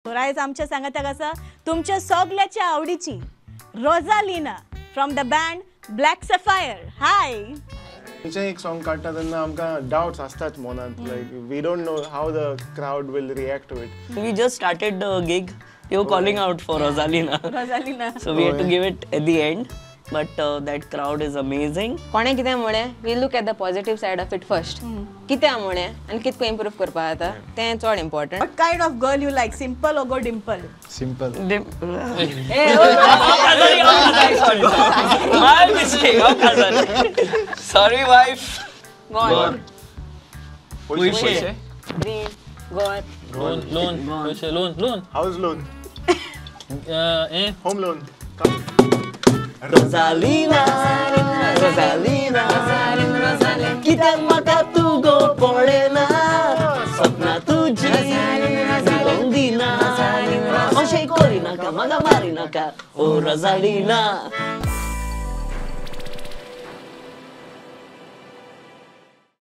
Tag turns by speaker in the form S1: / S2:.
S1: आयज आमच्या सांगाताक आसा तुमच्या सगल्याच्या आवडीची Rosalina from the band Black Sapphire. Hi.
S2: खंयचें एक सॉंग काडटा तेन्ना आमकां डावट्स आसतात मनांत, like we don't know how the crowd will react to it.
S3: We just started the gig. They were calling out for Rosalina.
S1: Rosalina.
S3: So we had to give it at the end. But that crowd is amazing.
S4: कोणें कितें म्हळें, we look at the positive side of it first. कितें म्हळें आनी कितको improve करपाक जाता तें चड important.
S1: What kind of girl you like? Simple or go dimple?
S2: Simple.
S3: My mistake. Sorry, wife.
S4: Gone.
S3: पयशे.
S4: Green. Gone.
S5: Loan, loan, पयशे, loan, loan.
S2: House loan. Home loan.
S3: Rosalina, Rosalina, कित्याक म्हाका तूं गो पळयना, सपनां तुजी न्हिदोंक दिना, अशें करिनाका म्हाका मारिनाका, ओ रोजालिना.